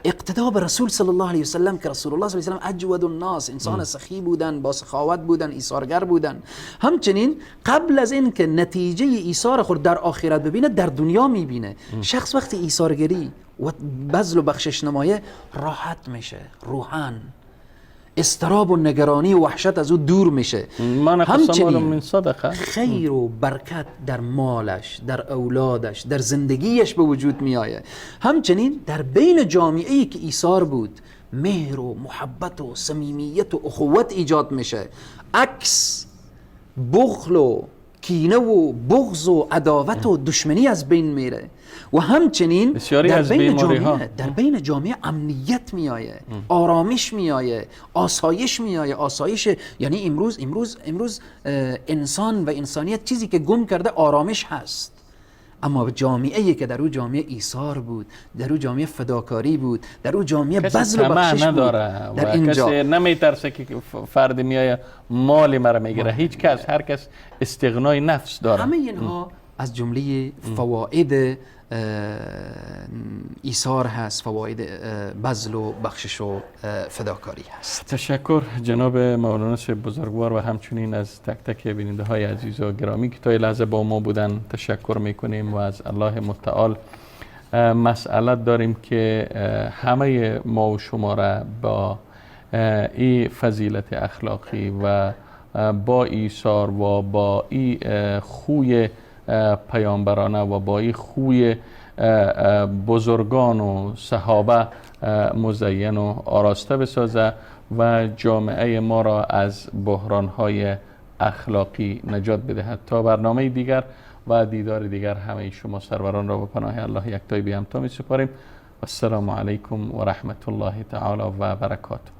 B: اقتدا به رسول صلی الله علیه وسلم که رسول الله صلی الله علیه وسلم اجود الناس، انسان سخی بودن، با سخاوت بودن، ایثارگر بودن. همچنین قبل از این که نتیجه ایثار خود در آخرت ببینه در دنیا میبینه. شخص وقتی ایثارگری و بذل و بخشش نمایه راحت میشه، روحاً اضطراب و نگرانی و وحشت از او دور میشه.
A: همچنین
B: خیر و برکت در مالش، در اولادش، در زندگیش به وجود میآید. همچنین در بین جامعه‌ای که ایثار بود مهر و محبت و صمیمیت و اخوت ایجاد میشه. عکس بخل و کینه و بغض و عداوت و دشمنی از بین میره. و همچنین در بین جامعه امنیت میآیه، آرامش میآیه، آسایش میآیه. آسایش یعنی امروز امروز امروز انسان و انسانیت چیزی که گم کرده آرامش هست. اما جامعه‌ای که در او جامعه ایثار بود، در او جامعه فداکاری بود، در او جامعه بذل و بخشش بود،
A: در اینجا کسی نمیترسه که فرد میآید مال مرا میگیره. هیچ کس، هر کس استغنای نفس داره.
B: همه اینها از جمله فواید ایثار هست، فواید بذل و بخشش و فداکاری هست.
A: تشکر جناب مولانا صاحب بزرگوار و همچنین از تک تک بیننده های عزیز و گرامی که تا این لحظه با ما بودن تشکر میکنیم و از الله متعال مسئله داریم که همه ما و شما را با این فضیلت اخلاقی و با ایثار و با این خوی پیامبرانه و با این خوی بزرگان و صحابه مزین و آراسته بسازه و جامعه ما را از بحران‌های اخلاقی نجات بدهد. تا برنامه دیگر و دیدار دیگر همه شما سروران را به پناه الله یکتای بی همتا می سپاریم. و السلام علیکم و رحمت الله تعالی و برکاته.